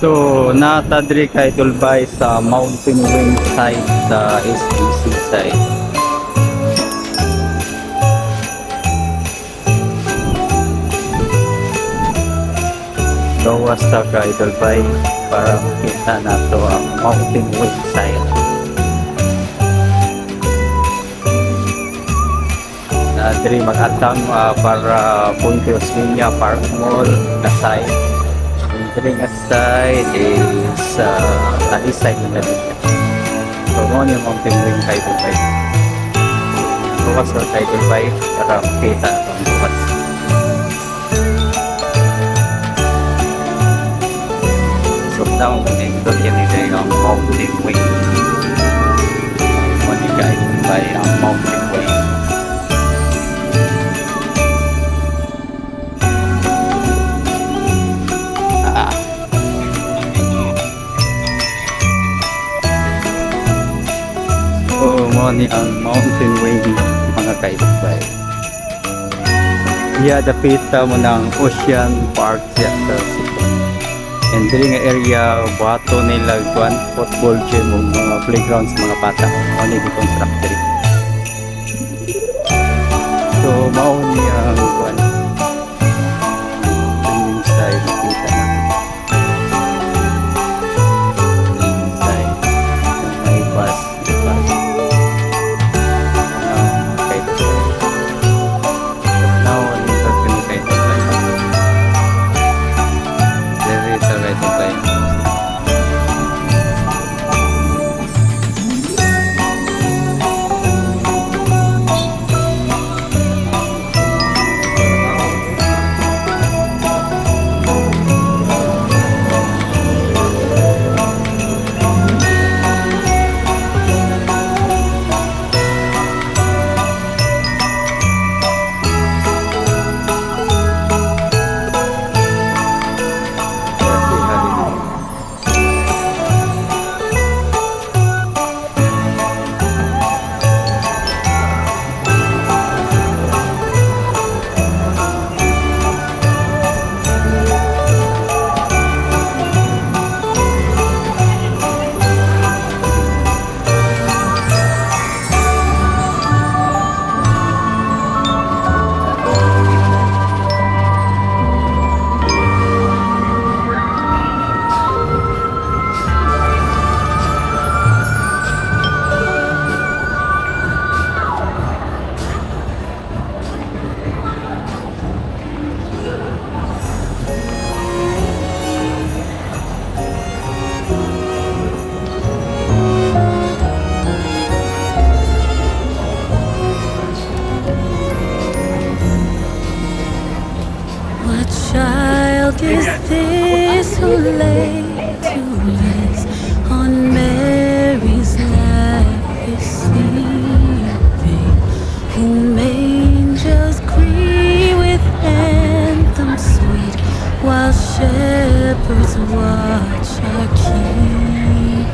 So, naa ta diri, ka-Idol Bay, sa Mountain Wing side sa SMC side. Gawas ta, ka-Idol Bay, para makita nato ang Mountain Wing side. Na diri mag-atang para Puente Osmeña Park Mall na side. Yung diri nga side is Talisay na dito. So, mao ni Mountain Wing, ka-Idol Bay. Gawas ra, ka-Idol Bay, para makita nato ang gawas. So now, nindot yan nila ang Mountain Wing. Mao ni, ka-Idol Bay, ang Mountain Wing. Ah. So, mao ni ang Mountain Wing, mga ka-Idol Bay. Yeah, dapita mo ng Ocean Park siya sa Cebu. And diri nga area, buhato nila kuan, football gym ug mga playground sa mga bata. Mao ni gi-construct diri. So mao ni ang kuan. Wing side, makita na. Wing side. May bus, bus. Kahit now, nindot kami, ka-Idol Bay. Diri sa, ka-Idol Bay. Happy holiday. What child is this who lay to rest on Mary's lap is sleeping, whom angels greet with anthems sweet, while shepherds watch are keeping?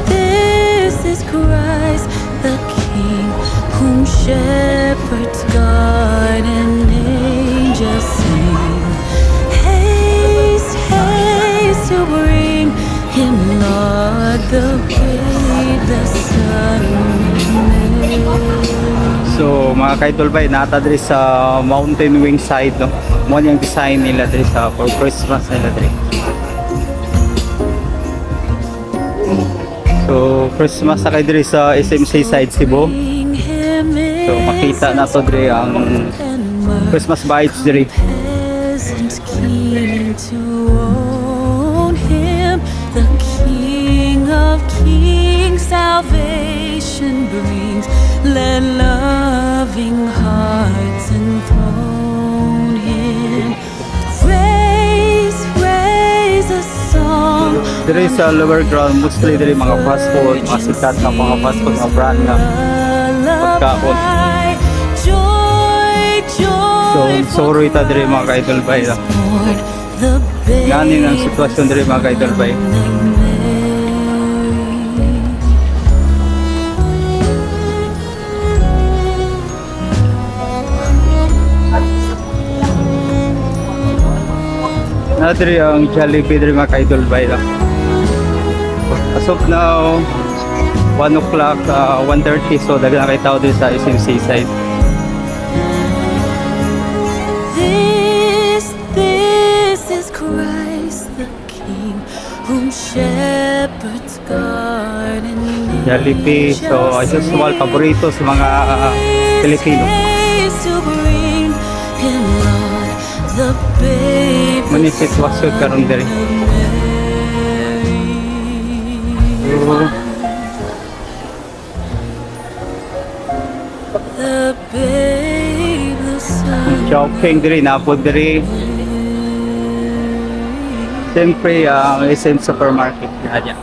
This is Christ the King, whom shepherds guard and angels sing. Haste, haste to bring him, Lord, the babe, the Son of Mary. So mga ka-Idol Bay, naa ta diri sa Mountain Wing side, no. Mo ni ang design nila diri sa for Christmas nila diri. So Christmas na kay diri sa SMC side Cebu. Bring him So makita na to diri ang and myrrh, Christmas vibes diri. Peasants keen to own him, the King of Kings, salvation brings. Let loving hearts enthrone him. Raise, raise a song. Diri sa lower ground, mostly diri mga fast food, mga sikat na mga fast food, mga brand nga pagkaon. Joy, joy, So, sorry ta diri, mga ka-Idol Bay, ah. The Gani ang sitwasyon diri, mga ka-Idol Bay. Mary. Naa diri ang Jollibee diri, mga ka-idol bay lang. As of now, 1 o'clock, 1:30, so daghan na kay tao diri sa SM Seaside. This is Christ the King, whom shepherds guard and Jollibee, so as usual, paborito sa mga Pilipino. To bring him, Lord, the babe, Mao ni sitwasyon karon diri. son of Mary. So, The babe, the son Chowking diri, naa pod diri. Siyempre, ang SM Supermarket na dyan.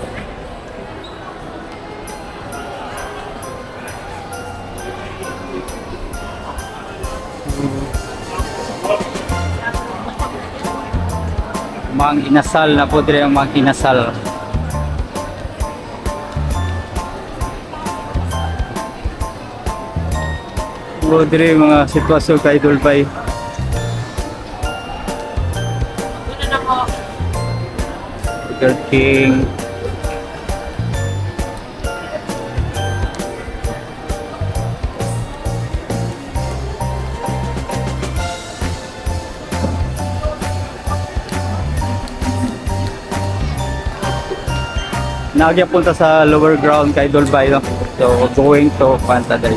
Mang Inasal, naa pod diri ang Mang Inasal. Po diri mga sitwasyon kay Idol Bay. Burger King. Naa gyapon ta sa lower ground kay Idol Bay, no? So going to Panta diri.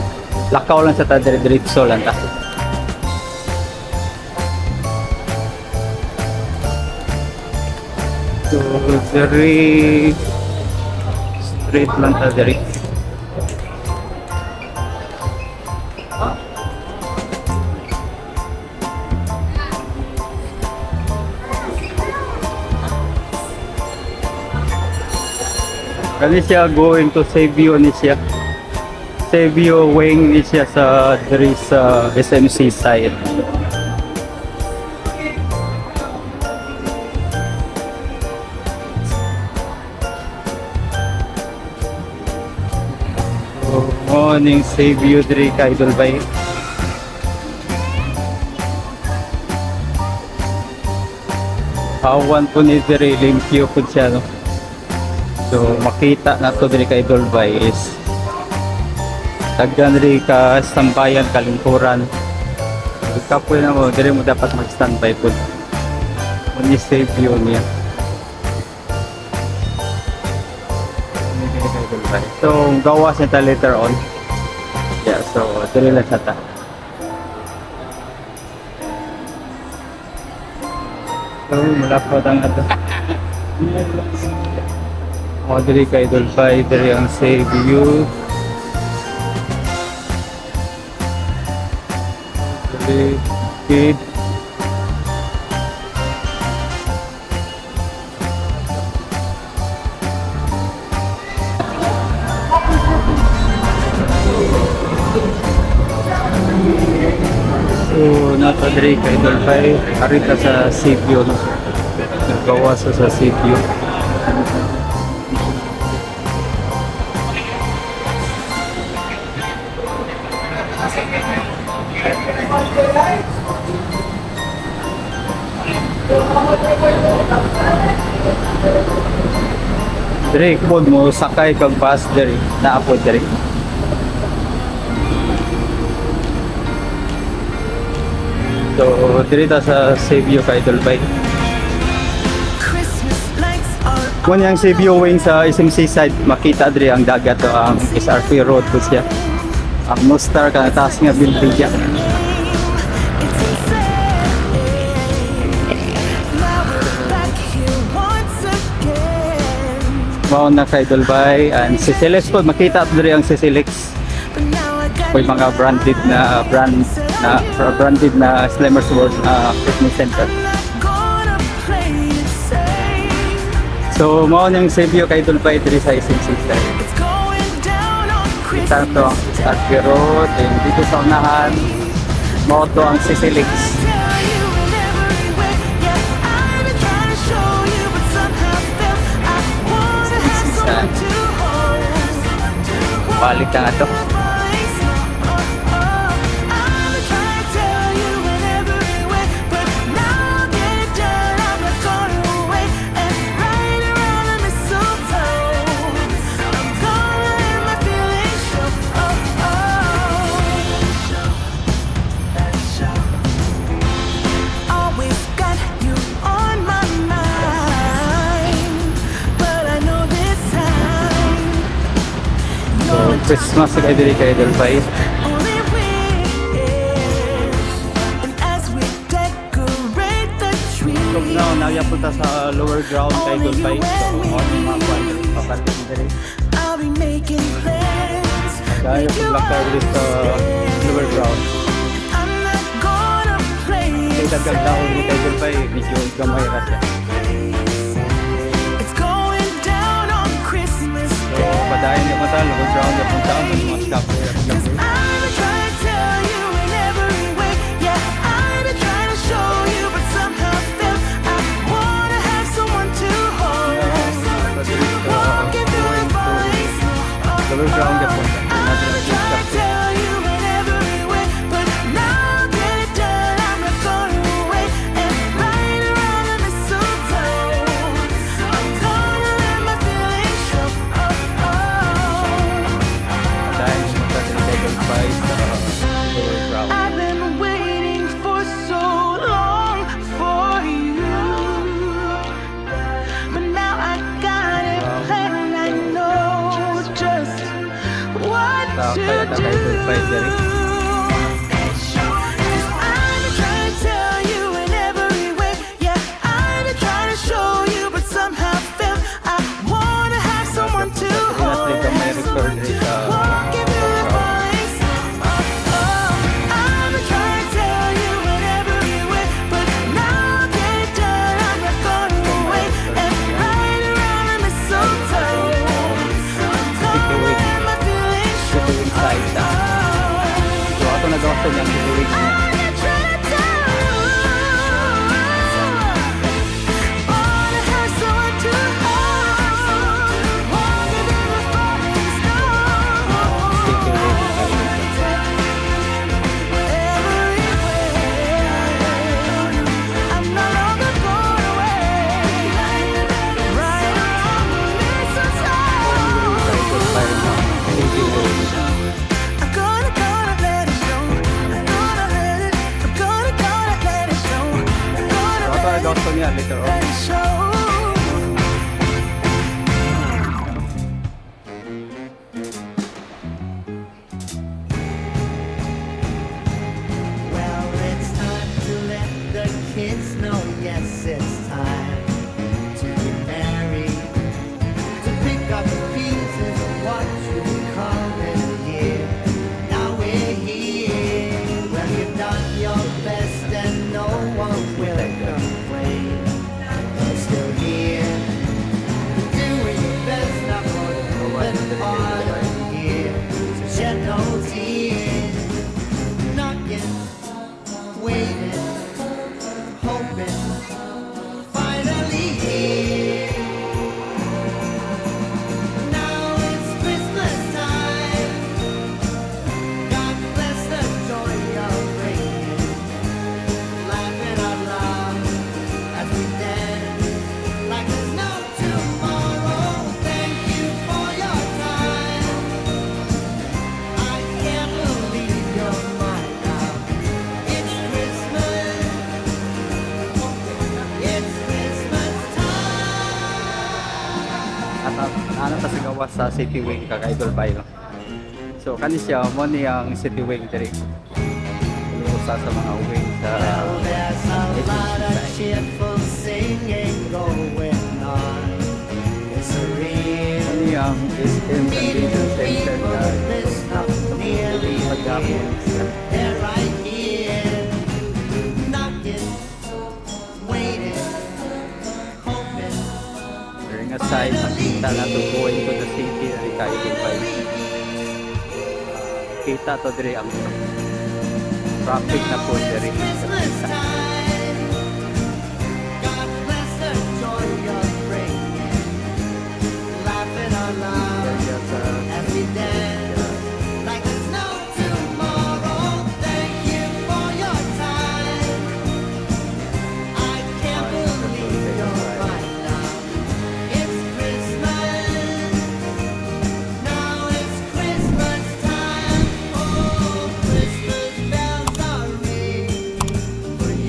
Lakaw lang sa ta diri, diretso lang ta. So diri straight lang ta diri. Kani siya going to Savio ni siya. Savio Wing ni siya sa diri sa SMC side. So, morning Savio diri ka Idol Bay. Awan po ni diri, limpyo po siya, no. So makita na to diri kay Idol Bay is daghan diri ka standbyan, kalingkuran. Kapoy na mo diri, mo dapat mag-standby po. Mao ni save yun niya. Mao diri kay Idol Bay. So gawas na ta later on. Yeah, so diri lang sa ta. So mulakaw ang ato. O, diri kay Idol Bay, diri ang save you. Diri, okay. So, naa ta diri kay Idol Bay, ari ta sa Sivyo, no? Nagawas sa Sivyo. Diri pod mo sakay kag bus diri, naa pod diri. So diri ta sa Savio kay Idol Bay. Christmas lights are Mao niyang Savio Wing sa SMC side, makita diri ang dagat o ang SRP road po siya. Ang Nostar ka taas nga building siya. It's insane. Now we're back here once again. Mao na kay Idol Bay and si Celeste po, makita diri ang Cecilix. But now I got May mga branded na brand na branded na Slimmers World Fitness Center. I'm not gonna play it safe. So mao niyang Savio kay Idol Bay diri sa SMC side. It's going down on Kita to ang Christmas SRP Road and dito sa unahan mao to ang Cecilix. Tell you in every way. Yeah, I've been trying to show you, but somehow felt I wanna have someone to hold. Balik na nga to. I've been trying to tell you in every way, but now I'm getting done. I'm not Christmas kay diri kay Idol Pai. Only wish. And as we decorate the tree, So now, naa punta sa lower ground kay Idol Pai. So, on mga kuan diri, paparking diri. I'll be making plans. Dayo Make you paglakaw diri sa lower ground. I'm not gonna play Kay it daghang tao diri kay Idol Pai, medyo gamay ra siya. It's going down on Christmas So, Day. Padayon niya punta, lower ground niya punta, may mga scalper, 'Cause scalper. I've been trying to tell you in every way. Yeah, I've been trying to show you, but somehow feel I wanna have someone to hold. Walking through the falling snow. Lower ground niya punta. I've been trying to tell you in every way, but now I'll get it done. I'm not gonna wait. And right around the mistletoe, I'm gonna let my feelings show. Oh. Padayon niya punta diri kay Idol Pai sa lower ground. I've been waiting for so long for you. But now I got it planned. I know just what Sa to kaya ta do. Kay Idol Pai diri. 'Cause I've been trying to tell you in every way. Yeah, I've been trying to show you, but somehow feel I wanna have someone to hold. Gamay record diri sa Walking through the falling snow. Oh, I've been trying to tell you in every way, but now I'll get it done. I'm not gonna wait. And right around the mistletoe, I'm gonna let my feelings show. City Wing side ta. So ato nagawa sa niyang City Wing niya. I've been trying to tell you. Wanna have someone to hold. Walking through the falling snow. City Wing kay Every way. I'm no longer going away. Right around the mistletoe. Idol Pai na City Wing. I'm gonna, gonna let it show. I'm gonna let it. I'm gonna, gonna let it show. I'm gonna So ato let it, nagawa sa niya later on. Let it show. Well, it's time to let the kids know, yes, it's time to get married. To pick up the pieces of what you become in a year. Now we're here. Well, you've done your best and no one will complain. You're still here. You're doing your best now for the part of the year. So shed no tears. Knocking, waiting, hoping, finally here. Now it's Christmas time. God bless the joy you're bringing. Laughing out loud as we dance like there's no tomorrow. Thank you for your time. I can't believe you're mine now. It's Christmas. It's Christmas time. At ano ta sa gawas sa City Wing, kaka-Idol Pai, no? So kani siya mo ni ang City Wing diri. Usa sa mga wing sa Well, there's a lot of cheerful singing going on. It's a real Kani ang SM meeting Convention Center people na miss not nearly a paghapon year. siya. They're right here, knocking, waiting, hoping. Pero nga side makita na to going to the city diri ka Idol Pai. Kita to diri ang traffic na po diri. Christmas time. God bless the joy you're bringing. Laughing out loud as we dance like there's no tomorrow. Thank you for your time. I can't believe you're mine now. It's Christmas. Now it's Christmas time. Oh, Christmas bells are ringing for you.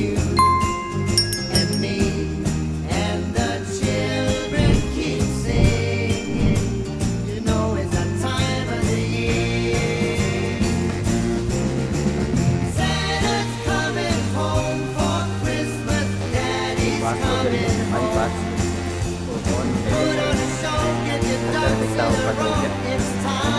diri coming ay home. bus. So on Put on a show, get your ducks in tao a pa row. diri. It's time.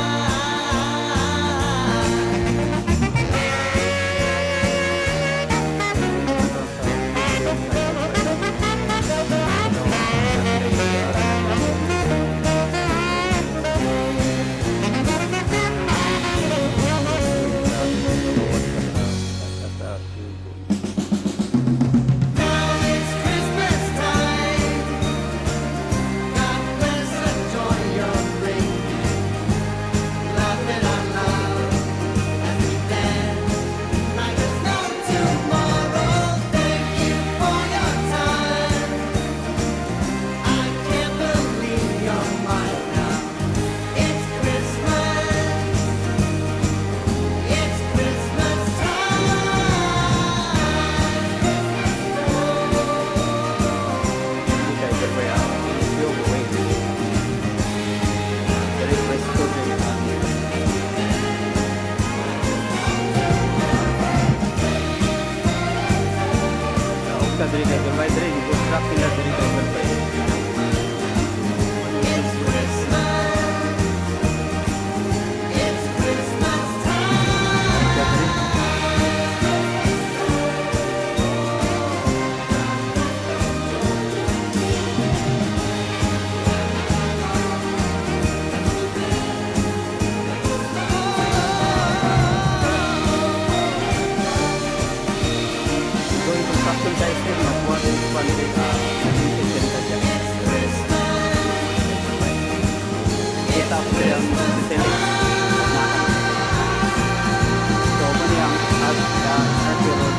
Now it's Christmas time. God bless the joy you bring. Laughing out loud as we dance like there's no tomorrow. Thank you for your time. I can't believe you're mine now. It's Christmas. It's Christmas time. Hindi kay Idol ang Cube Way. Diri presko diri ang Kaog ka diri kay Idol Bay, diri gi-construct nila diri kay Idol Bay. It's Christmas. It's Christmas time. Ka diri. Going construction sa SM, makuha din ko pa nila sa dyan. It's Christmas. Kita ko yung sisilig. So, mo niya ang RP Road.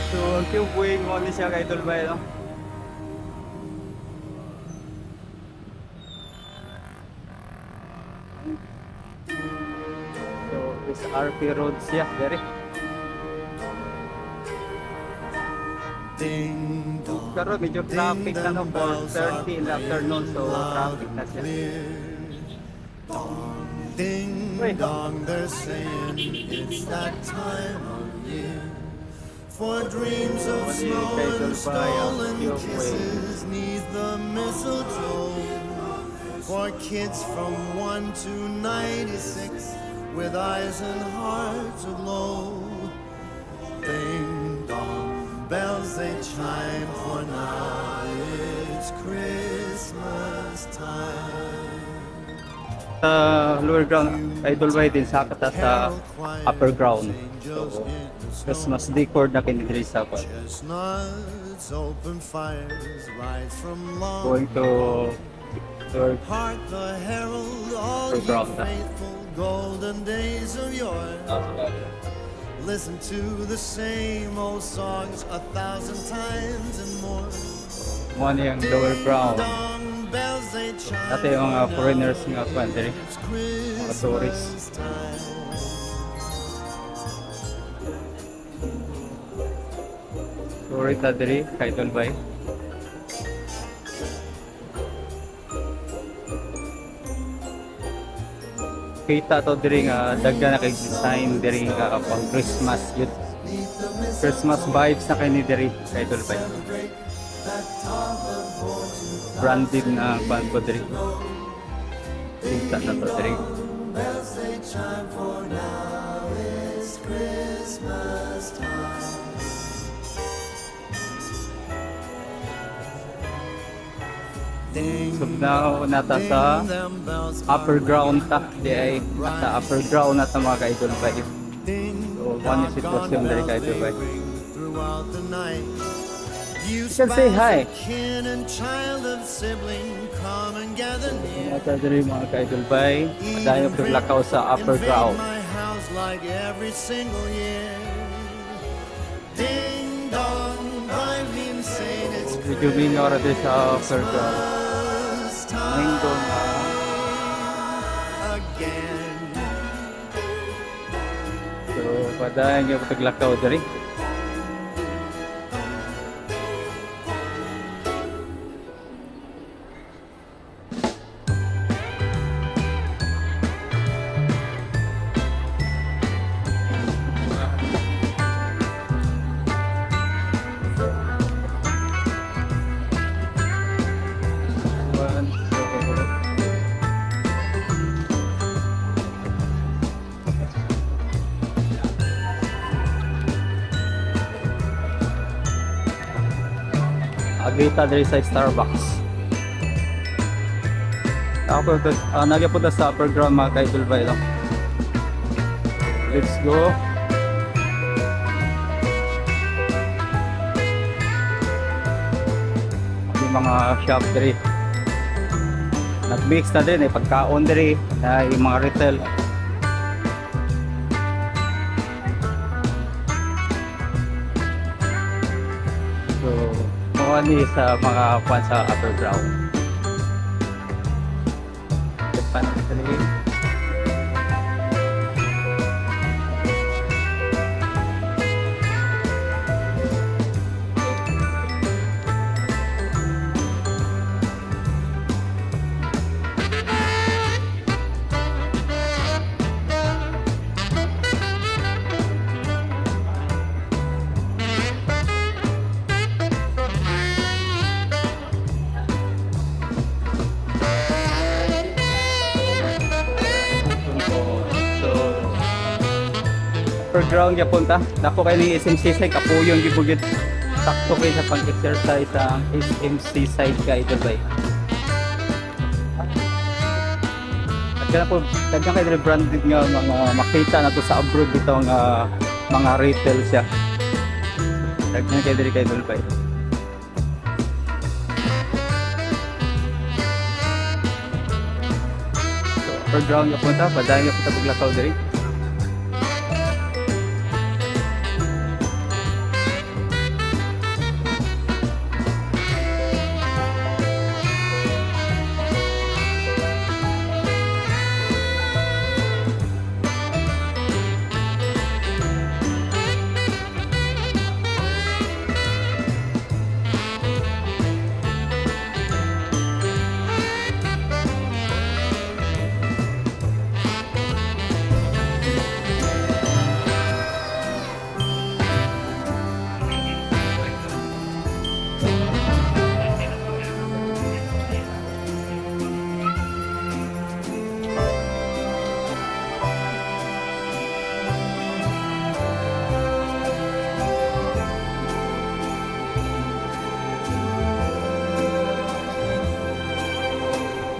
So, ang Cube Wing mo ni siya kay Idol Bay, no? So, is RP Road siya, dere. Ding dong. Pero medyo traffic na no, 4:30 in the afternoon, so traffic na siya. Dong, ding Wait. Dong, they're saying it's that time of year. For dreams of Mali, snow kay and Dolphy, ang stolen Cube Way. Kisses neath the mistletoe. For kids from 1 to 96 with eyes and hearts aglow. Ding dong, bells they chime, for now it's Christmas time. Sa lower ground, Idol Bay din sa kata sa upper ground. So, Christmas decor na kini diri sa kwan. Chestnuts open fires rise from long Going to lower Hark the herald, all upper ye ground na. Faithful golden days of yore. Listen to the same old songs a thousand times and more. Mo ni ang lower ground. Dong bells they chime. Dati yung mga foreigners nga kwan diri. It's Mga tourists. Christmas time. Sorry ta diri kay Idol Bay. Kita to diri nga daghan na kay design diri nga pang Christmas yun. Christmas vibes na kay ni diri kay Idol Bay. Branded na kwan ko diri. Kita na to diri. Bells they chime, for now it's Christmas time. Ding, So now nata sa ding, them bells upper are ground ta di ay nasa upper ground na ta mga ka-idol bay. Ding, So, one is sitwasyon doggone diri bells ka-idol they bay. ring throughout the night. You You can say spouse hi. of kin and child of sibling, come and gather near. Nata diri mga ka-idol bay. Padayon ko lakaw sa upper Invade ground. my house like every single year. Ding dong, drive me insane. It's Medyo mingaw ra diri sa upper ground. Christmas time Mingo na. Again. So padayon gyud paglakaw diri. Agita diri sa Starbucks. Ako to, nagya po ta sa upper ground, mga ka-idol ba ito. Let's go. Yung mga shop diri. Nag-mix na din eh, pagkaon diri, na yung mga retail. So, mao ni sa mga kwan sa upper ground. Japan diri. So, upper ground gyapon ta. Dako kay ni SMC side, kapuyon gyud gyud. Sakto kay sa pang-exercise ang SMC side, ka idol bay. At kaya po, daghan kay diri branded nga mga makita na to sa abroad bitaw nga mga retail siya. Daghan kay diri, kay idol bay. So, upper ground gyapon ta, padayon gyapon ta paglakaw diri.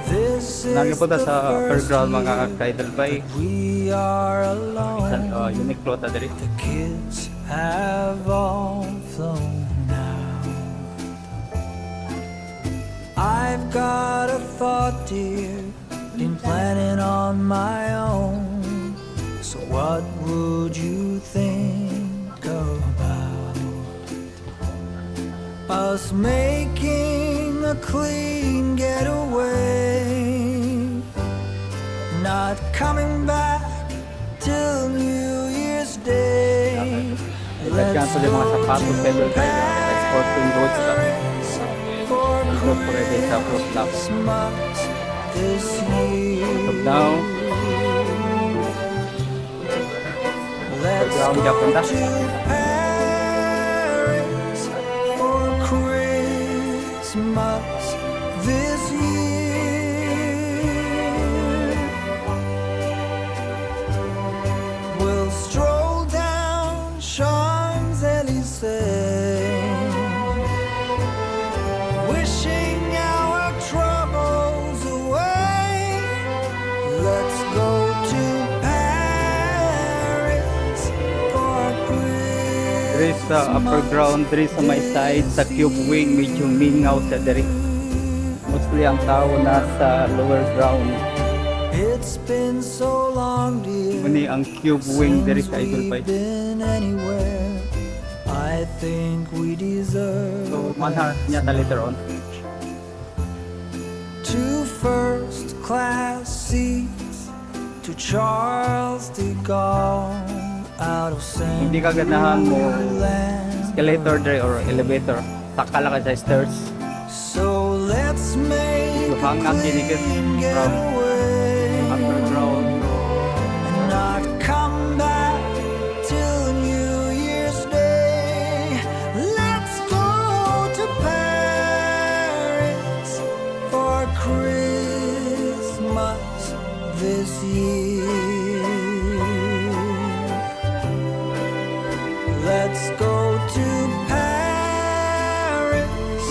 This Lagi is po ta the sa upper first ground, mga year ka-idol bay. we are Isang alone. Uniqlo ta diri. The kids have all flown now. I've got a thought, dear, been planning on my own. So, what would you think about us making a clean getaway? Not coming back till New Year's Day. Daghan po yung mga sapatos, ka idol bay. Like sporting goods ta. Paris for Go for it sa fruit shop. Christmas this year. So now, Let's ground go gyapon ta. to Paris for Christmas this year. We'll stroll down Champs Elysees, wishing our troubles away. Let's go to Paris for Diri sa upper ground, diri sa may side, sa cube wing, medyo mingaw sa diri. Mostly ang tao nasa lower ground. It's been so long, dear. Muni ang cube wing diri Since sa Idol we've Bay. been anywhere. I think we deserve So, manha niya ta later on. Two first class seats to Charles de Gaulle out of Saint Hindi ka ganahan mo Land. escalator diri or elevator. Saka lang ka sa stairs. So let's make You a hang up gini clean from getaway upper ground. And not come back till New Year's Day. Let's go to Paris for Christmas this year. Let's go to Paris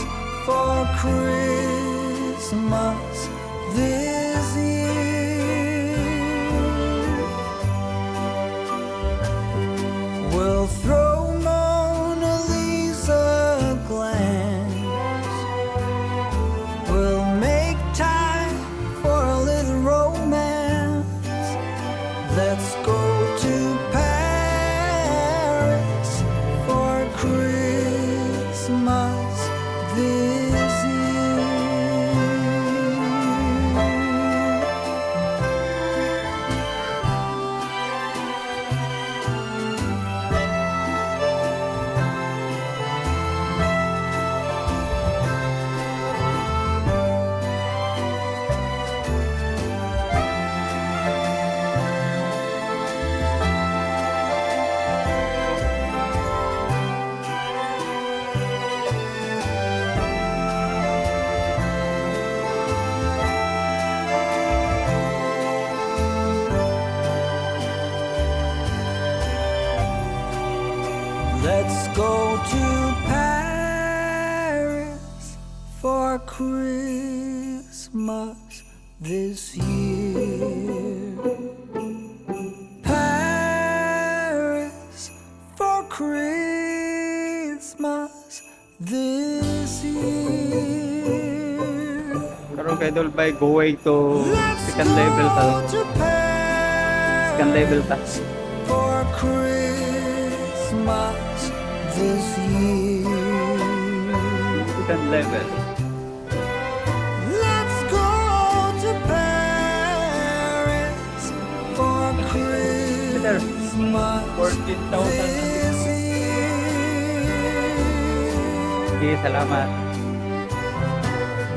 Christmas this year. Paris for Christmas this year. Karon kay Idol by going to Let's second level ta. go to Paris Second level ta. for Christmas this year. Second level. Let's go to Paris for Christmas 14,000. this year. Okay, salamat.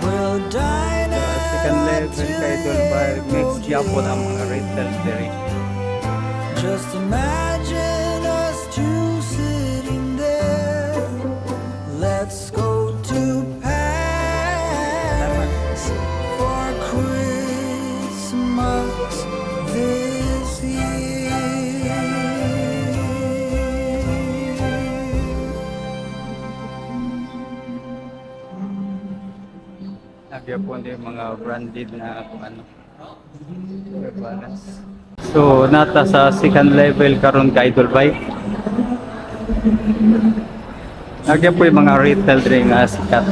We'll dine Second at level kay Idol by mix gyapon ang mga retail diri. Just imagine us two sitting there. Let's go to Paris for Christmas this year. Nagyapon din mga branded na kung ano. New Balance. So, nata sa second level karon ka Idol Bike. Nagyapon yung mga retail diri nga sikat.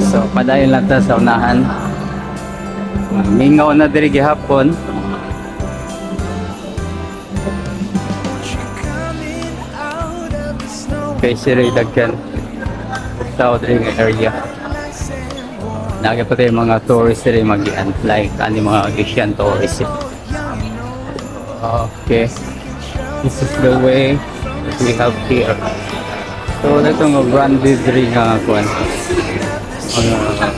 So, padayon lang ta sa unahan. Mingaw na diri gihapon. Coming out of the snow, Kay sila daghan tao diri nga area. nice and warm. Nagya pa tayo mga tourists diri magian like ani mga Asian tourists. Young and old, Okay. This is the way that we have here. So, ito nga branded diri nga kuan. Mga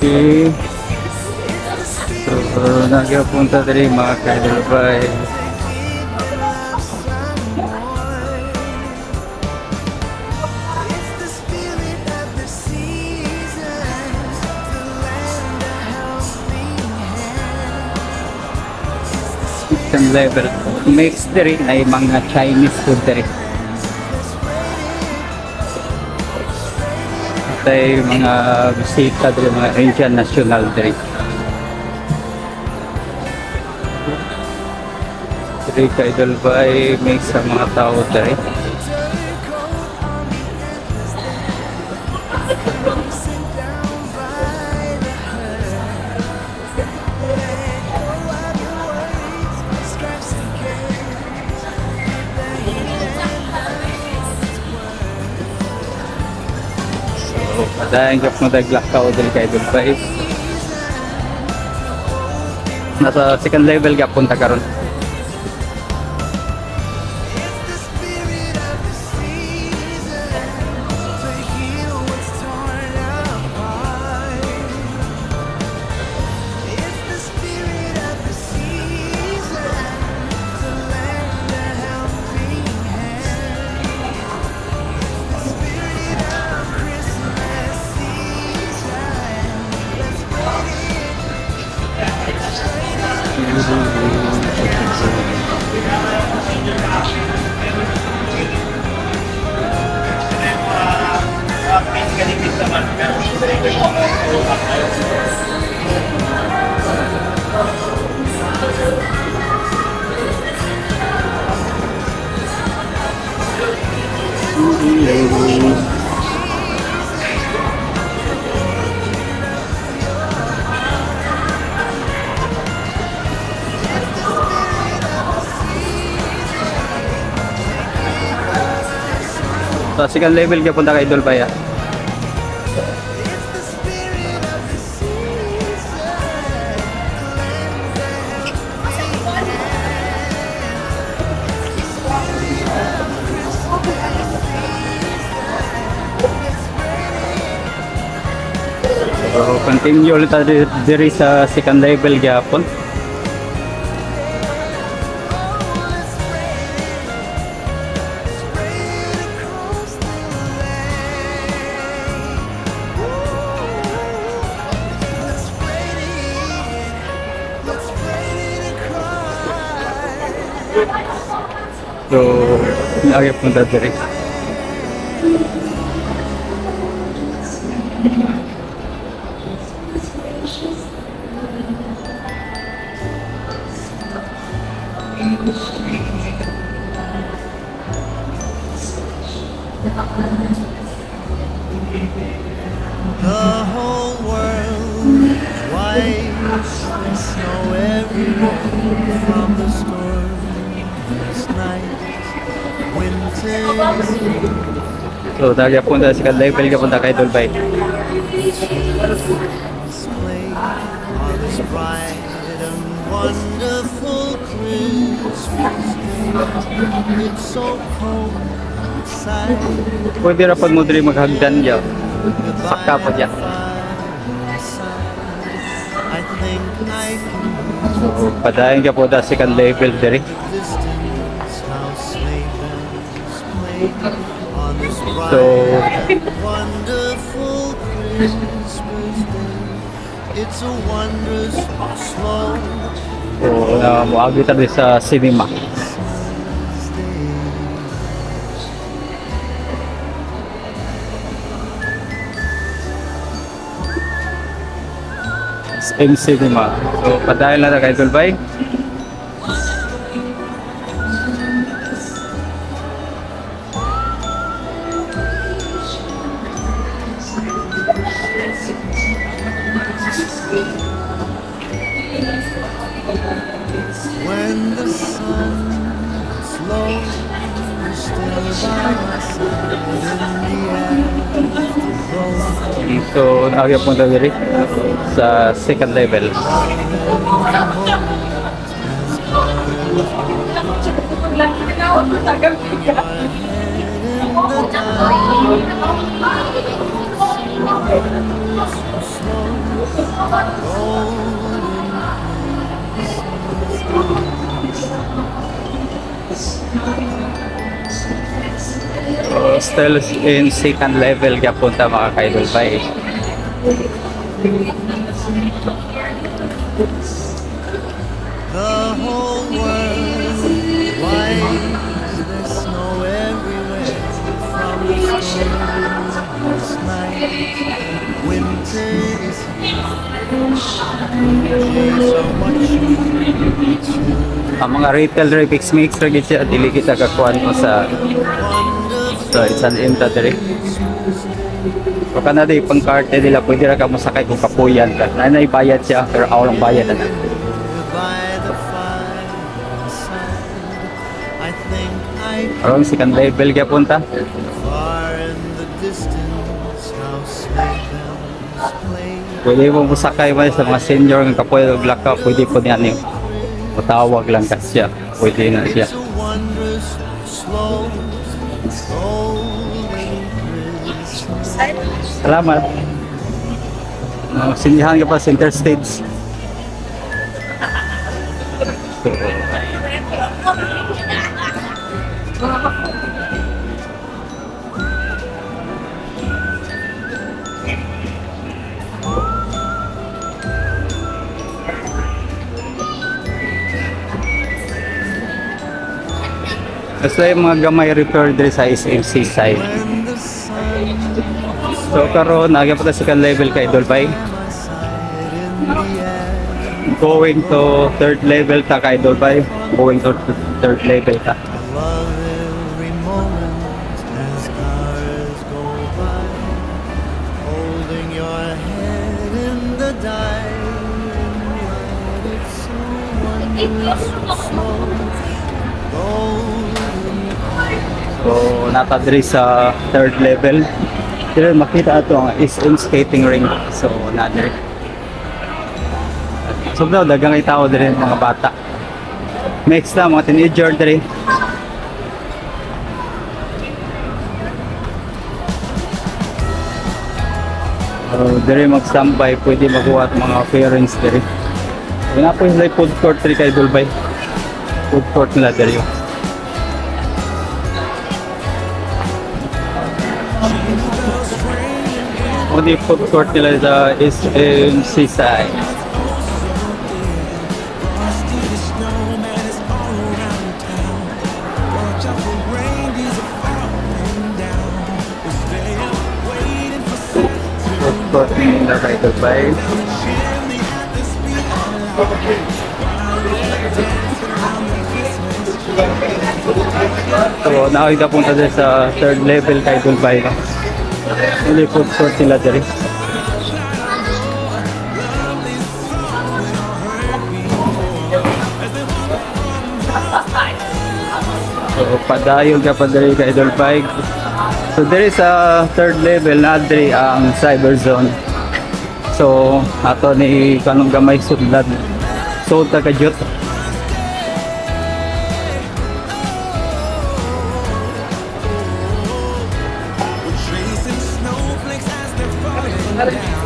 Okay. So, nagyapunta diri mga kaidol. It's the spirit of the seasons to lend a helping hand. Second level. Mix diri na yung mga Chinese food diri. Tay mga bisita diri, mga Indian national diri. Diri ka Idol Bay, mix sa mga tao diri. Coat on the endless day. Sit down by the herd. Let go of your worries, stripes and cares. Give the heathen its worth. So, padayon ka mo daglakaw diri ka Idol Bay. Nasa second level ka punta karon. It's the spirit of the season to heal what's torn apart. It's the spirit of the season to lend a helping hand. It's the spirit of Christmas season. Let's spread it. So, second level ka punta kay Idol Bay, ah. It's the spirit of the season to lend a helping hand. It's the spirit of Christmas season. Let's spread it. So, continue ulit tayo diri sa second level gyapon. Oh, let's spread it. Spread it across the land. Ooh, let's spread it. Let's spread it across. So, lagi punta diri. The whole world is white. There's snow everywhere from the storm last night. Winter is here. So, nagyapon ta second level gyapon ta, Ka Idol Bay. Display on this bright and wonderful Christmas day. It's so cold outside. Pwede ra pud mo diri maghagdan diya. Saka pa diya. I think I can So, padayon gyapon ta second level diri. distance how sleigh bells play on this bright and wonderful Christmas day. It's a wondrous slow So, na moagi ta diri sa cinema. Christmas day. SM Cinema. So, padayon lang ta, Ka Idol Bay. When the sun is low, you're still by my side in the afterglow. So, naagi po ta diri sa second level. As your head in the dark, slow, golden. So, still in second level gyapon ta, mga ka-idol bay. The whole world is white. There's snow everywhere from the storm last night. Winter is here. Jays are watching the children. Ang mga retail diri mix mix ra gid siya, dili kita kakuan mo sa. Wonderful So it's an ta diri. So kana di pang karte nila, pwede ra ka mosakay kung kapuyan ka. Naa bayad siya pero aw lang bayad na. By the fireside. I think I Aron second level gyapon ta. Far in the distance, how sleigh bells play. Pwede mo mosakay man sa mga senior nga kapoy og lakaw, pwede po niya niyo. Mutawag lang ka siya. Pwede na siya. It's a wondrous, slow, golden Christmas. Salamat. Sindihan ka pa center stage. So, basta yung mga gamay repair diri sa SM Seaside. When the sun So karon nagya pa ta second level, Ka Idol Bay. by my side in the air, Going to third level ta, Ka Idol Bay. Going to third level ta. I love every moment as hours go by, holding your head in the dying light. It's so wondrous, slow, golden. So nata diri sa third level. Diri makita ato ang SM skating rink. So na diri. So daw daghang kay tao diri, mga bata. Next na mga teenager diri. So, diri magstambay, pwede makuha at mga parents diri. Wala po sila food court diri, Ka Idol Bay. Food court nila diri. Oh. O di food court nila sa SM Seaside. Frosty the Snowman is all around town. Watch out for reindeers are falling down. na, Idol Bay. So, nakita punta din sa third level kay Idol Bay, no? Hindi food court nila diri. So, padayon ka pa diri kay Idol Bike. So, diri sa third level na diri ang cyber zone. So, ato ni kanong gamay sudlan. So, taga jut. Tracing snowflakes as they're falling down.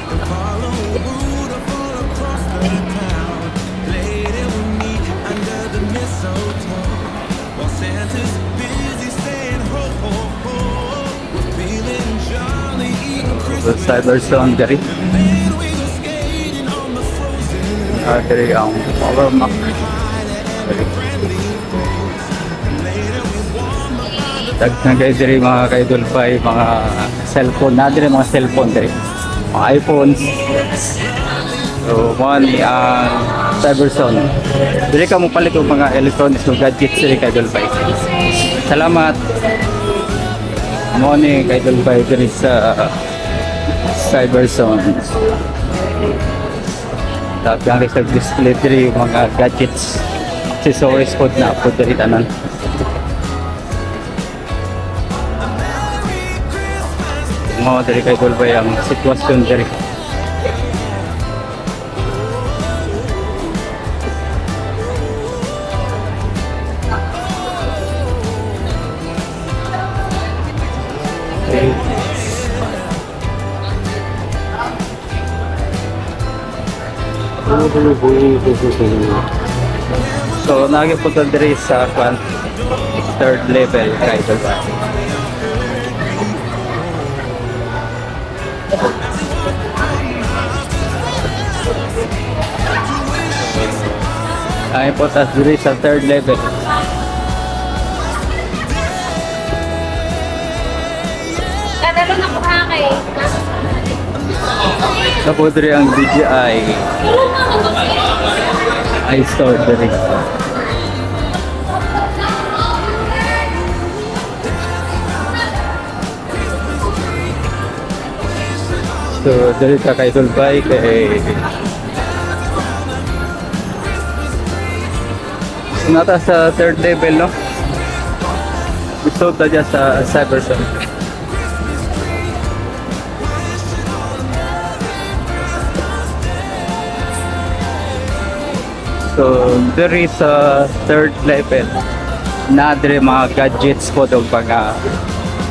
And follow Rudolph all across the town. Later we meet under the mistletoe. While Santa's busy saying ho ho ho. We're feeling jolly, eating So, Christmas. cyber zone diri. Then we go skating on the frozen Ah, diri ang Power Mac. Diri. Daghan kay diri mga ka-Idol Bay, mga cellphone na diri, mga cellphone diri. Mga iPhones. So, mo ni ang cyber zone. Diri ka mo palit og mga electronics ug gadgets diri kay Idol Bay. Salamat. Mo ni kay Idol Bay diri sa cyber zone. Daghan kay sa display diri yung mga gadgets, accessories pod na po diri tanan. Mo diri kay Idol Bay ang sitwasyon diri. Okay. So, nagipunta diri sa kwan, third level kay Idol Bay. Ay po tas diri sa third level. Tatalo na ko ha kay. Sa po diri ang DJI iStore diri. So diri ka kay Idol Bay kay nata sa third level, no? Gusto ta dyan sa cyber zone. So, there is a third level na diri mga gadgets po og mga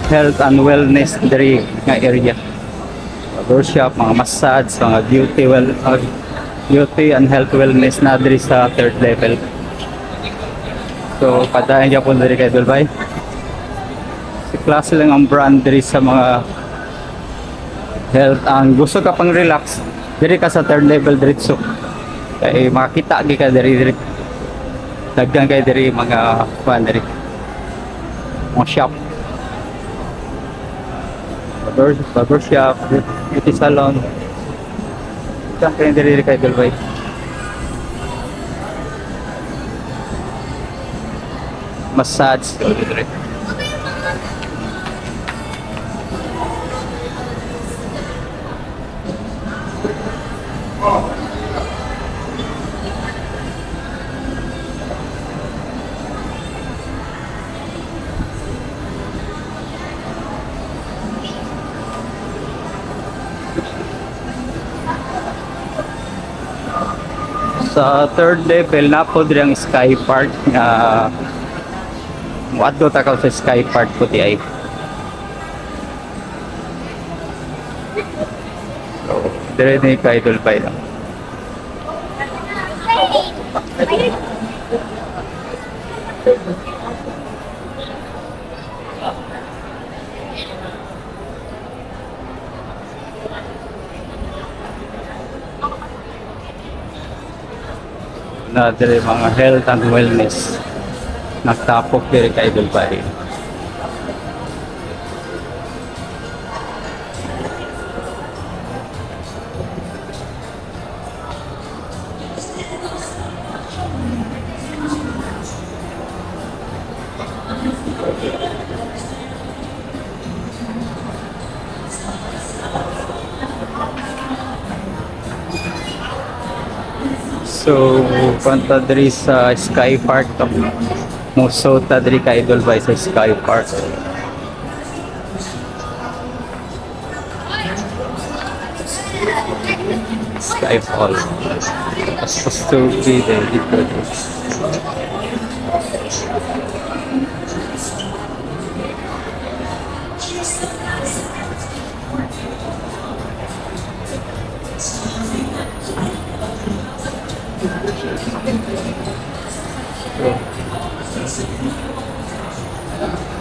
health and wellness diri nga area. Barber shop, mga massage, mga beauty well beauty and health wellness na diri sa third level. So, padayon gyapon diri kay Dulbay. Si klase lang ang brand diri sa mga health ang gusto ka pang relax diri ka sa third level diretso kay makakita gi ka diri diri, daghan kay diri mga kuan diri, mga shop, barber shop, beauty salon. Daghan kay diri kay Dulbay. Massage diri. Sa third level na po diri ang Sky Park nga muadto ta ka sa Sky Park po ti ay. So, dire ni kay Idol Bay lang. Na dire mga health and wellness nagtapok dire kay Idol Bay. So, punta diri sa Sky Park to. Muso ta diri ka, idol ba, sa Sky Park. Skyfall. Supposed to be there dito.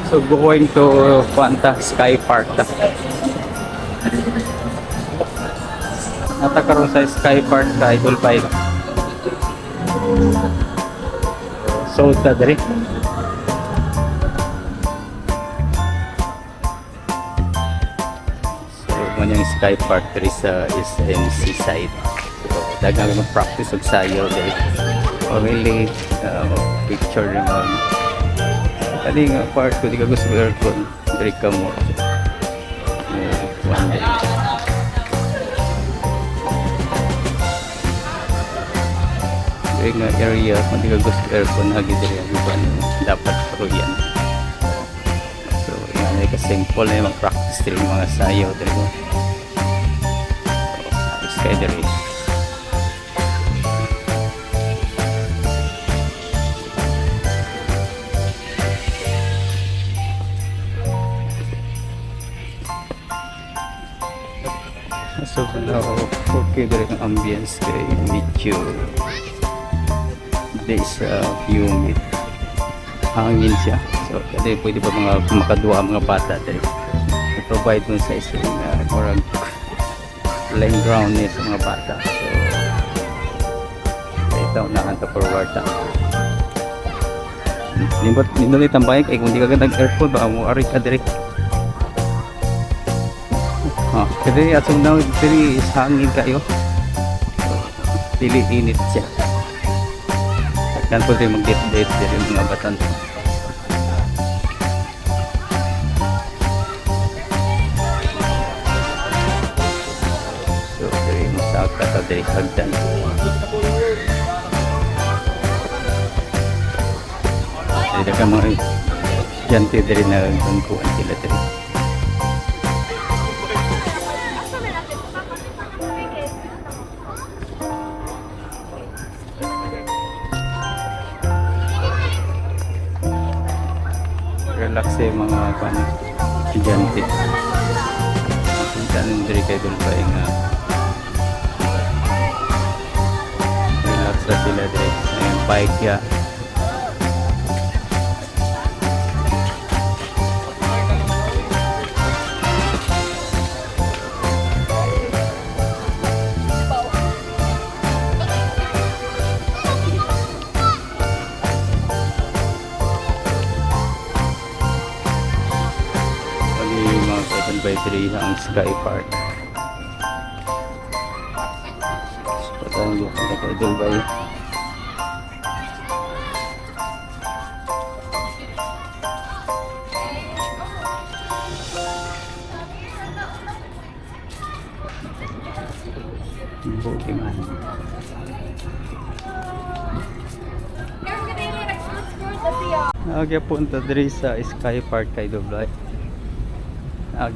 So going to Fanta Sky Park ta. Nata karon sa Sky Park ka, idol pa. So ta diri. So man yung Sky Park diri sa SM Seaside. So daghang mag-practice og sayaw diri. Family, picture rin mo. Kani nga part ko di ka gusto ng aircon. Diri ka mo. One day. Diri nga area kung di ka gusto aircon, hagi diri ang uban dapat yan. So yan ay ka simple na yung mag-practice diri yung mga sayaw diri mo. So ayos kay diri. So now, okay diri ang ambience kay medyo di sa humid. Hangin siya. So, kasi pwede pa mga makadua ang mga bata diri. I-provide mo sa isang murag playing ground niya sa mga bata. So, ito unahan to forward ta. Nindot nindot itambay kay kung di ka nag aircon baka mo ari ka diri. Oh, kasi as of now, diri is hangin kayo. So, dili init siya. Kan po rin mag-date-date diri mga batan. So, diri masaka ta diri hagdan. Diri ka mga estudyante diri na gangkuan sila diri. Relax yung mga pan estudyante. Kita nung diri kay Dulbay nga relax na sila diri. Ayun, bike ya. Pag mga kaidol by diri ang Sky Park. So, patang yung mga kaidol by. Buti man. Nagya punta diri sa Sky Park kay Dublay. Ag.